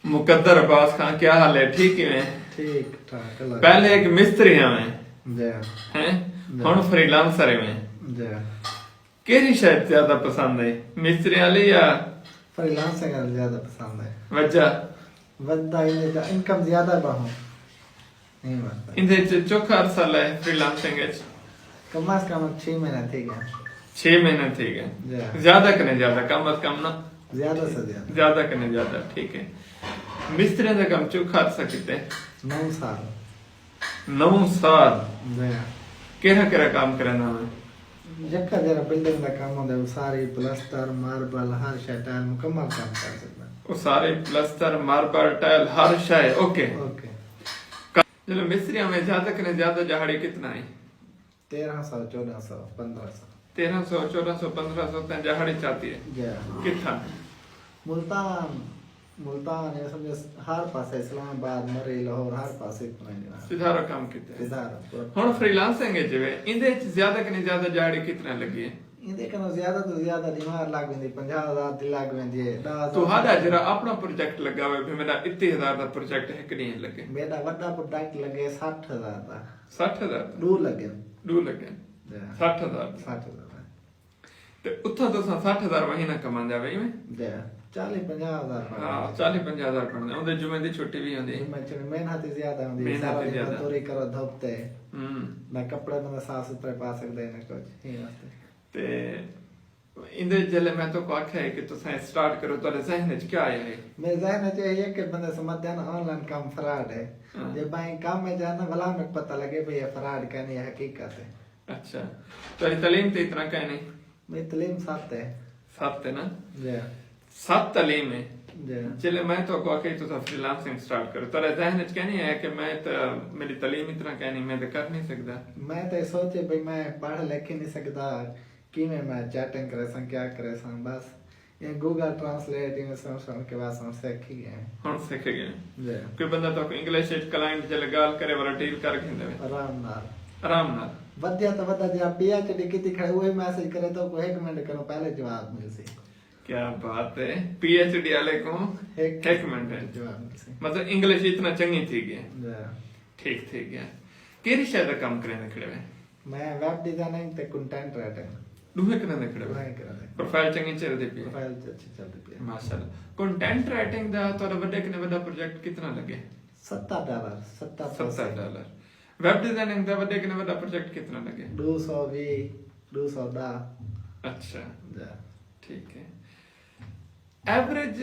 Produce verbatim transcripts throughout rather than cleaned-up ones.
مقدر عباس خان، کیا حال ہے؟ ٹھیک ہی ہیں؟ ٹھیک ٹھاک، اللہ پہلے ہک مستری ہاویں، جی۔ ہیں؟ جی۔ ہݨ فری لانسر ہیویں۔ جی۔ کیڑھی شے زیادہ پسند ہے، مستری والی یا؟ فری لانسنگ والی زیادہ پسند ہے۔ وجہ؟ وجہ ایندے چ انکم زیادہ ہے ٻاہوں۔ ایندے چ چوکھا عرصہ لائے فری لانسنگ وچ؟ کم از کم چھ مہینے تھی ڳئے۔ چھ مہینے تھی ڳئے۔ جی۔ زیادہ کنے زیادہ، کم از کم نا؟ زیادہ سے زیادہ۔ زیادہ کنے زیادہ، ٹھیک ہے۔ مستری دا کم چوکھا عرصہ کیتے؟ نو سال۔ نو سال؟ جی۔ کیڑھا کیڑھا کم کریندا میں؟ یکا جیڑھا بلڈنگ دا کم ہوندا ہے، او ساری پلستر، ماربل، ہر شے، ٹائل، مکمل کم کر سڳدا۔ او ساری پلستر، ماربل، ٹائل، ہر شے، اوکے۔ اوکے۔ جلو مستری میں زیادہ کنے زیادہ جہاڑی کتنا ہے؟ تیرہ سو، چودہ سو، پندرہ سو۔ تیرہ سو، چودہ سو، پندرہ سو تاں جہاڑی چاتی ہے۔ جی۔ کتھاں؟ ملتان، ملتان، اے سمجھو ہر پاسے، اسلام آباد، مری، لاہور، ہر پاسے اتنا ہی جناب۔ سدھارو کام کیتے۔ سدھارو۔ ہن فری لانسنگ ہے جویں، ایندے وچ زیادہ کنے زیادہ جہاڑی کتنا لگی ہے؟ ایندے کنوں زیادہ توں زیادہ ݙیوار لڳ ویندی، پنجاہ ہزار دی لڳ ویندی ہے، ݙاہ ہزار۔ تہاݙا جیڑھا اپݨا پروجیکٹ لڳا ہوئے، بھئی میݙا اتی ہزار دا پروجیکٹ ہک ݙینہہ لڳے۔ میݙا وݙا پروجیکٹ لڳے سٹھ ہزار دا۔ سٹھ ہزار دا؟ ݙو لڳن۔ ݙو لڳن۔ جی۔ سٹھ ہزار دا۔ سٹھ ہزار دا۔ تے اتھاں تساں سٹھ ہزار مہینہ کماندے ہاوے ایویں؟ جی۔ چالیہہ پنجاہ ہزار بݨدے۔ ہاں، چالیہہ پنجاہ ہزار بݨدے۔ اوندے جمعے دی چھٹی وی ہوندی ہے۔ جمعے چھٹی، محنت ہی زیادہ ہوندی ہے۔ محنت سارا ݙینہہ زیادہ۔ مزدوری کرو دھپ تے۔ ہوں۔ نہ کپڑے بندہ صاف ستھرے پا سڳدا ہے نہ کجھ۔ ایں واسطے۔ تے ایندے جلے میں تہاکوں آکھیا ہے کہ تساں اے سٹارٹ کرو، تہاݙے ذہن وچ کیا آیا ہے؟ میݙے ذہن وچ ایہی ہے کہ بندے سمجھدے ہن آن لائن کم فراڈ ہے۔ ہاں۔ جے بئیں کم وچ آئے نا، ولا میکوں پتہ لڳے بھئی اے فراڈ کائنی، اے حقیقت ہے۔ اچھا۔ تہاݙی تعلیم تے اتنا کائنی؟ میݙی تعلیم ست ہے۔ ست ہے نا؟ جی۔ ست تعلیم ہے۔ جی۔ جلے میں تہاکوں آکھیا تساں فری لانسنگ سٹارٹ کرو، تہاݙے ذہن وچ کائنی آیا کہ میں تاں، میݙی تعلیم اتنا کائنی، میں تاں کر نی سڳدا؟ میں تاں اے سوچے بھئی میں پڑھ لکھ ہی نی سڳدا، کیویں میں چیٹنگ کریساں، کیا کریساں، بس اے گوگل ٹرانسلیٹ ایویں سݨ سݨ کے بس ہݨ سکھ ہی ڳئے ہیں۔ ہݨ سکھ ڳئے ہیں۔ جی۔ کوئی بندہ تہاکوں انگلش وچ کلائنٹ جلے ڳالھ کرے، ولا ڈیل کر گھندے وے؟ آرام نال۔ آرام نال۔ ودھیا تاں ودھا، جیڑھا پی ایچ ڈی کیتی کھڑے، اوہی میسج کرے تہاکوں ہک منٹ کنوں پہلے جواب ملسی۔ کیا بات ہے، پی ایچ ڈی آلے کوں ہک ہک منٹ ہے۔ جواب ملسی۔ مطلب انگلش اتنا چنڳی تھی ڳئی ہے۔ جی۔ ٹھیک تھی ڳیا۔ کیڑھی شے دا کم کریندے کھڑے وے؟ میں ویب ڈیزائننگ تے کنٹینٹ رائٹنگ۔ ݙوہیں کریندے کھڑے ہو؟ ݙوہیں کریندے۔ پروفائل چنڳی چلدی پئی ہے؟ پروفائل اچھی چلدی پئی ہے۔ ماشاءاللہ۔ کنٹینٹ رائٹنگ دا تہاݙا وݙے کنے وݙا پروجیکٹ کتنا لڳے؟ ستاں ڈالر، ستاں ستاں ڈالر۔ ویب ڈیزائننگ دا وݙے کنے وݙا پروجیکٹ کتنا لڳے؟ ݙو سو ویہہ، ݙو سو ݙاہ۔ اچھا۔ جی۔ ٹھیک ہے۔ ایوریج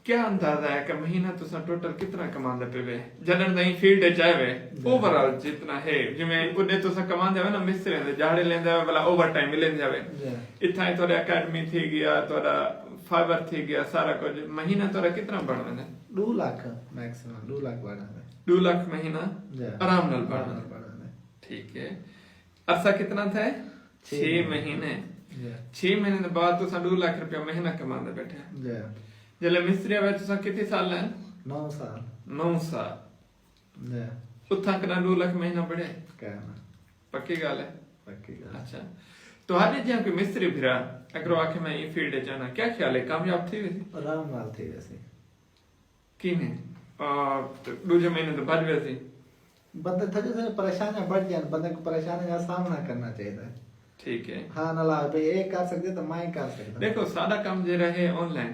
کیا اندازہ ہے کہ مہینہ تساں ٹوٹل کتنا کماندے پئے وے؟ جݙݨ دا ایں فیلڈ اچ آئے وے، جی۔ اوور آل جتنا ہے، جیویں اݙے تساں کماندے ہوے نا مستریاں دے، جہاڑے لیندے ہوے، ولا اوور ٹائم وی لیندے ہوے۔ جی۔ اتھاں ہی تہاݙے اکیڈمی تھی ڳیا، تہاݙا فائبر تھی ڳیا، سارا کجھ، مہینہ تہاݙا کتنا بݨ ویندا؟ ݙو لکھ میکسیمم، ݙو لکھ بݨ ویندا۔ ݙو لکھ مہینہ جی۔ آرام نال بݨ آرام ویندا۔ نال بݨ ویندا۔ ٹھیک ہے۔ عرصہ کتنا تھئے؟ چھ چھ مہینے۔ مہینے۔ جی۔ چھ مہینے دے بعد تساں ݙو لکھ روپیہ مہینہ کماندے ٻیٹھے۔ جی۔ جلے مستری وچ تساں کتنی سال لائن؟ نو سال۔ نو سال۔ جی۔ اتھاں کݙاں ݙو لکھ مہینہ بݨے؟ کائے نہ۔ پکی ڳالھ ہے؟ پکی ڳالھ۔ اچھا۔ تہاݙے جیہاں کوئی مستری بھرا اگر آکھے میں ایں فیلڈ اچ آنا، کیا خیال ہے کامیاب تھی ویسی؟ آرام نال تھی ویسی۔ کیویں؟ آ، تے ݙوجھے مہینے تے بھڄ ویسی۔ بندے تھڄے تھڄے پریشانیاں بڑھ ڳئن، بندے کوں پریشانیاں دا سامنا کرݨا چاہیدا ہے۔ ٹھیک ہے۔ ہاں نال آ بھئی اے کر سڳدے تاں میں کر سڳداں۔ ݙیکھو ساݙا کم جیڑھا ہے آن لائن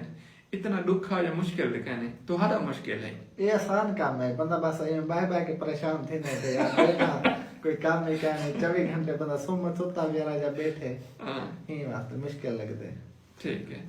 اتنا ݙکھا یا مشکل تے کائنی، تہاݙا مشکل ہے۔ اے آسان کم ہے، بندہ بس ایویں ٻہہ ٻہہ کے پریشان تھیندا ہے تے یار ٻیٹھا کوئی کم ہی کائنی، چووی گھنٹے بندہ سم ستا وی رہ جا ٻیٹھے۔ ہاں۔ ایں واسطے مشکل لڳدے۔ ٹھیک ہے۔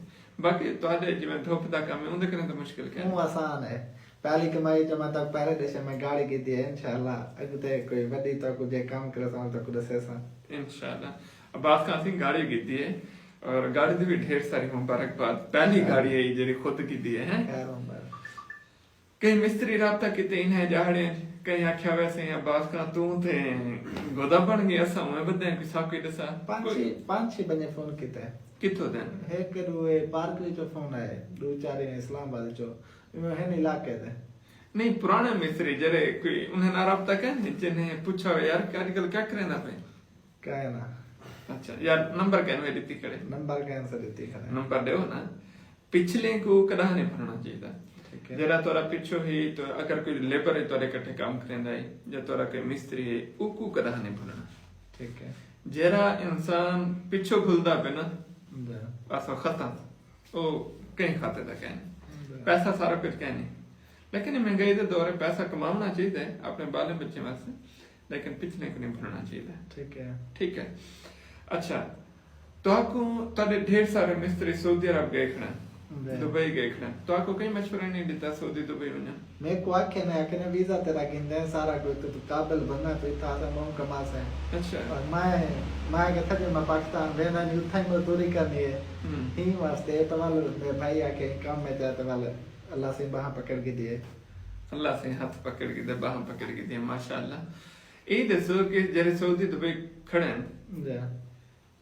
باقی تہاݙے جیویں دھپ دا کم ہے، اوندے کنیں تاں مشکل کائنی۔ اوں آسان ہے۔ پہلی کمائی جو میں تہاکوں پہلے ݙسے میں گاڑی گھدی ہے، انشاءاللہ اڳتے کوئی وݙی تہاکوں جے کم کریساں تہاکوں ݙسیساں۔ انشاءاللہ۔ عباس خان سئیں گاڑی گھدی ہے اور گاڑی دی وی ڈھیر ساری مبارکباد۔ پہلی گاڑی ہے جیڑھی خود گھدی ہے، ہیں؟ خیر مبارک۔ کہیں مستری رابطہ کیتے انہاں ݙیہاڑیں اچ، کہیں آکھیا ویسے عباس خان توں تے گودا بݨ ڳئے، اساں اونویں ودے ہیں، کوئی ساکوں ہی ݙسا۔ پنج چھی، پنج چھی بندے فون کیتے۔ کتھوں دے ہن؟ ہک ݙو اے پارک وچوں فون آئے، ݙو چار اے اسلام آباد وچوں، ایویں ہن علاقے دے۔ نئیں، پراݨے مستری جیڑھے کوئی انہاں نال رابطہ کائنی، جنہیں پچھا ہوئے، یار اڄ کل کیا کریندا پئے؟ کائے نہ۔ اچھا یار، نمبر کائنی ݙتی کھڑے؟ نمبر کائنی سا ݙتی کھڑے۔ نمبر ݙیو نا۔ پچھلیں کوں کݙاہ نی بھرݨا چاہیدا۔ ٹھیک جیڑھا تہاݙا پچھوں ہے، تو اگر کوئی لیبر ہے تہاݙے کٹھے کم کریندا ہے یا تہاݙا کوئی مستری ہے، اوکوں کݙاہ نہیں بھلݨا۔ ٹھیک ہے۔ جیڑھا انسان پچھوں بھلدا پئے نا، جی۔ بس او ختم۔ او کہیں کھاتے دا کہیں نہیں۔ جی۔ پیسہ سارا کچھ کہیں نہیں۔ لیکن مہنگائی دے دور ہے، پیسہ کماوݨا چاہیدا ہے اپݨے ٻالیں ٻچیں واسطے، لیکن پچھلے کوں نہیں بھلݨا چاہیدا۔ ٹھیک ہے۔ ٹھیک ہے۔ اچھا، تہاکوں تہاݙے ڈھیر سارے مستری سعودی عرب ڳئے کھڑن، جی۔ دبئی ڳئے کھڑن، تہاکوں کہیں مشورہ نہیں ݙتا سعودی دبئی ونڄݨ؟ میکوں آکھے نے، آکھے نے ویزا تیݙا گھندے ہیں، سارا کچھ، توں قابل بندہ، توں اتھاں آساں مونگھ کماسیں۔ اچھا۔ اور میں میں آکھیا سڄݨ میں پاکستان ویندا نہیں، اتھاں ہی مزدوری کرنی ہے۔ ہوں۔ ایں واسطے تے ول میݙے بھائی آکھے کم ہے تے ول اللہ سئیں ٻانہہ پکڑ گھدی ہے۔ اللہ سئیں ہتھ پکڑ گھدے، ٻانہہ پکڑ گھدی، ماشاءاللہ۔ اے ݙسو کہ جیڑھے سعودی دبئی کھڑن، جی۔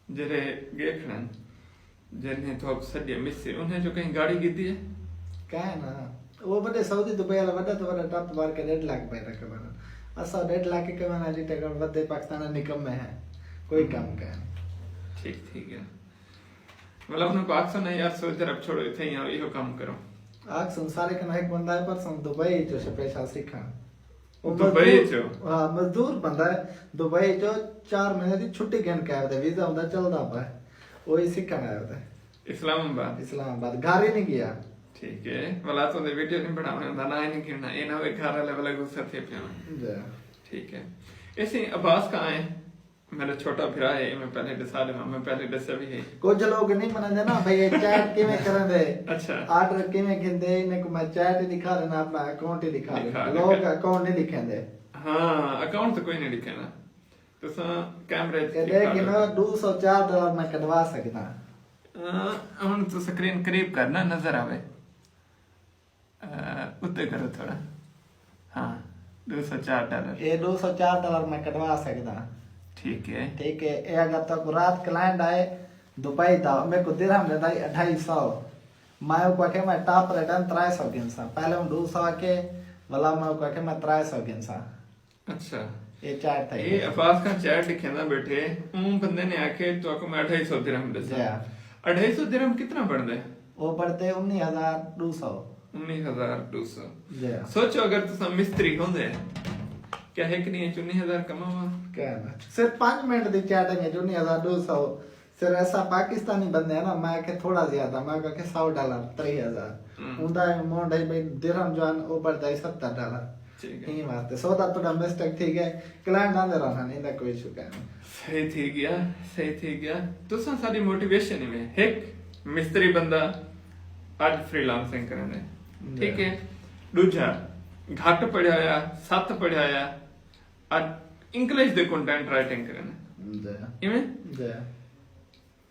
جیڑھے ڳئے کھڑن، جنہیں تہاکوں سݙیا مستری، انہیں جو کہیں گاڑی گھدی ہے؟ کائے نا، او وݙے سعودی دبئی والا وݙا توں وݙا ٹپ مار کے ݙیڈھ لاکھ پئے رقم ہے۔ اساں ݙیڈھ لاکھ کے کمانا جی ٹکر ودے پاکستان نکمے ہیں، کوئی کم کائے۔ ٹھیک، ٹھیک ہے۔ مطلب انہاں کوں آکھسو نا یار سعودی عرب چھوڑو، اتھے ہی آؤ، ایہو کم کرو۔ آکھسوں سارے کنا ہک بندہ ہے، پر سوں دبئی چوں پیسہ سکھاں۔ او دبئی مزدور، چوں؟ ہاں، مزدور بندہ ہے۔ دبئی چوں چار مہینے دی چھٹی گھن کے آیا تے ویزا ہوندا چلدا پئے۔ اوہی سکھݨ آیا تے۔ اسلام آباد؟ اسلام آباد۔ گھر ہی نہیں ڳیا۔ ٹھیک ہے۔ ولا تو دے ویڈیو نہیں بݨاوݨے ہوندا، نہ ہی نہیں گھننا، اے نہ ہوئے گھر والے والا غصہ تھے پیا۔ جی۔ ٹھیک ہے۔ اسی عباس کہاں ہے؟ میݙا چھوٹا بھرا ہے، میں پہلے ݙسا ݙیواں، میں پہلے ݙسیا وی ہے۔ کجھ لوگ نہیں منیندے نا بھئی اے چیٹ کیویں کریندے، اچھا۔ آرڈر کیویں گھندے، انہیں کوں میں چیٹ ہی ݙکھا ݙینا، اپݨا اکاؤنٹ ہی ݙکھا ݙینا۔ ݙکھا لوگ ݙینا۔ اکاؤنٹ نہیں ݙکھیندے۔ ہاں، اکاؤنٹ تو کوئی نہیں ݙکھیندا۔ تساں کیمرے اے ݙیکھ گھنو، ݙو سو چار ڈالر میں کڈھوا سڳداں۔ ہاں، ہݨ تو سکرین قریب کرنا نظر آوے۔ آ، اتے کرو تھوڑا۔ ہاں، ݙو سو چار ڈالر۔ اے ݙو سو چار ڈالر میں کڈھوا سڳداں۔ ٹھیک ہے۔ ٹھیک ہے، اے اگر تہاکوں رات کلائنٹ آئے دبئی دا، میکوں درہم ݙیندا ہئی اڈھائی سو، میں اوکوں آکھیا میں ٹاپ ریٹ ہن ترائے سو گھنساں، پہلے اوں ݙو سو آکھے، ولا میں اوکوں آکھیا میں ترائے سو گھنساں۔ اچھا۔ اے چیٹ تھئی اے عباس خان چیٹ ݙکھیندا ٻیٹھے، اوں بندے نے آکھے تہاکوں میں اڈھائی سو درہم ݙیساں۔ جی۔ اڈھائی سو درہم کتنا بݨدے؟ او بݨدے انی ہزار ݙو سو۔ انی ہزار ݙو سو۔ جی۔ سوچو اگر تساں مستری ہوندے، کیا ہک ݙینہہ اچ انی ہزار کماواں؟ کیا نا؟ صرف پنج منٹ دی چیٹنگ اچ انی ہزار ݙو سو۔ صرف ایسا پاکستانی بندے ہیں نا، میں آکھے تھوڑا زیادہ، میں آکھے سو ڈالر، تریہہ ہزار۔ ہوں۔ ہوندا ہے اماؤنٹ ہے بھئی درہم جو ہن، او بݨدا ہے ستر ڈالر۔ ٹھیک ہے۔ ایں واسطے سودا تہاݙا مسٹیک تھی ڳئے، کلائنٹ آندے رہن، ایندا کوئی ایشو کائنی۔ صحیح تھی ڳیا، صحیح تھی ڳیا۔ تساں ساݙی موٹیویشن ہیوے، ہک مستری بندہ اڄ فری لانسنگ کریندے، ٹھیک ہے۔ ݙوجھا گھٹ پڑھیا ہویا، ست پڑھیا ہویا، اڄ انگلش دے کنٹینٹ رائٹنگ کریندے۔ جی۔ ایویں؟ جی۔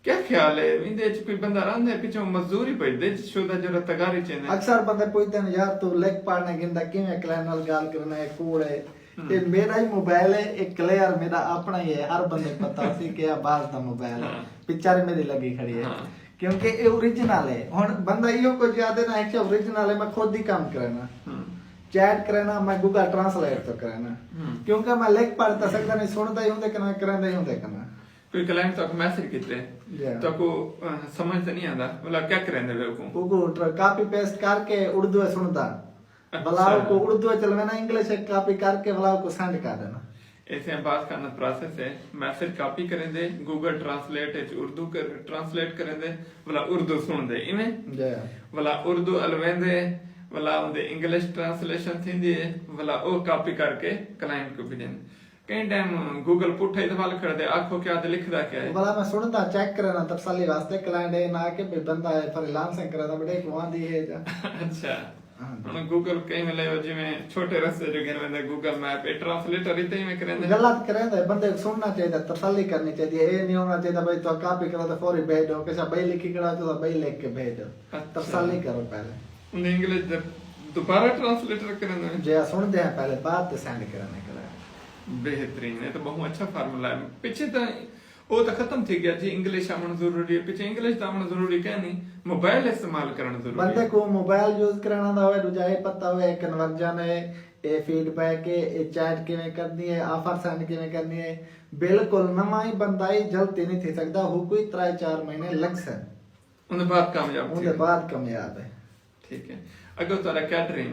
کیا خیال ہے، ایندے اچ کوئی بندہ رہندے پچھوں مزدوری بھڄدے، جس شو دا جیڑھا تگاری چیندے؟ اکثر بندے پچھدن، یار توں لکھ پڑھݨا گھندا، کیویں کلائنٹ نال ڳالھ کرݨا ہے، کوڑ ہے۔ ہوں۔ اے میݙا ہی موبائل ہے، اے کلیئر میݙا اپݨا ہی ہے، ہر بندے کوں پتہ ہوسی کہ اے عباس دا موبائل ہے۔ ہاں۔ پکچر میݙی لڳی کھڑی ہے۔ ہاں۔ کیونکہ اے اوریجنل ہے۔ ہݨ بندہ ایہو کجھ آہدے نا، اے اوریجنل ہے، میں خود ہی کم کرینا۔ ہوں۔ چیٹ کرینا، میں گوگل ٹرانسلیٹ توں کرینا۔ ہوں۔ کیونکہ میں لکھ پڑھ تاں سڳدا نہیں، سݨدا ہی ہوندے کنا، کریندا ہی ہوندے کنا۔ کوئی کلائنٹ تہاکوں میسج کیتے، جی۔ تہاکوں، آ، سمجھ تے نہیں آندا، ولا کیا کریندے وے اوکوں؟ اوکوں ٹر-، کاپی پیسٹ کر کے اردو اچ سݨدا۔ اچھا۔ ولا اوکوں اردو اچ چلوینا، انگلش اچ کاپی کر کے ولا اوکوں سینڈ کر ݙینا۔ ایسے عباس خان دا پراسیس ہے، میسج کاپی کریندے، گوگل ٹرانسلیٹ اچ اردو کر-، ٹرانسلیٹ کریندے، ولا اردو سݨدے، ایویں؟ جی۔ ولا اردو الویندے، ولا اوندے انگلش ٹرانسلیشن تھیندی ہے، ولا او کاپی کر کے کلائنٹ کوں بھیڄیندے۔ کئی ٹائم گوگل پٹھا ہی تے ول کھڑدے، آکھو کیا تے لکھدا کیا ہے؟ ولا میں سݨدا، چیک کرینا تسلی واسطے، کلائنٹ اے نہ کہ بھئی بندہ ہے فری لانسنگ کریندا، بڑے کوں آندی ہے جا۔ اچھا۔ ہاں۔ ہݨ گوگل کئی ویلے او جیویں چھوٹے رستے جو گھن ویندے، گوگل میپ اے ٹرانسلیٹر ہی تے ایویں کریندا۔ غلط کریندا ہے، بندے کوں سݨݨا چاہیدا، تسلی کرݨی چاہیدی ہے، اے نہیں ہووݨا چاہیدا بھئی تہاں کاپی کرو تے فوری بھیج ݙیو، کسا ٻئی لکھی کھڑا تساں ٻئی لکھ کے بھیج ݙیو۔ اچھا۔ تسلی کرو پہلے۔ انہیں انگلش دے دوبارہ ٹرانسلیٹر کرݨا ہے؟ جی ہاں، سݨدے ہیں پہلے، بعد تے سینڈ کرݨے کلائنٹ۔ بہترین، اے تاں ٻہوں اچھا فارمولا ہے۔ پچھے تاں او تاں ختم تھی ڳیا جی، انگلش آوݨ ضروری ہے، پچھے انگلش دا آوݨ ضروری کائنی، موبائل استعمال کرݨ ضروری ہے۔ بندے کوں موبائل یوز کرݨا دا ہوئے، ݙوجھا اے پتہ ہوئے، اے کنورژن ہے، اے فیڈ بیک ہے، اے چیٹ کیویں کرݨی ہے، آفر سینڈ کیویں کرݨی ہے، بالکل نواں ہی بندہ ہی جلدی نہیں تھی سڳدا، ہو کوئی ترائے چار مہینے لڳسن۔ اوندے بعد کامیاب تھی۔ اوندے بعد کامیاب ہے۔ ٹھیک ہے۔ اگو تہاڈا کیا ڈریم؟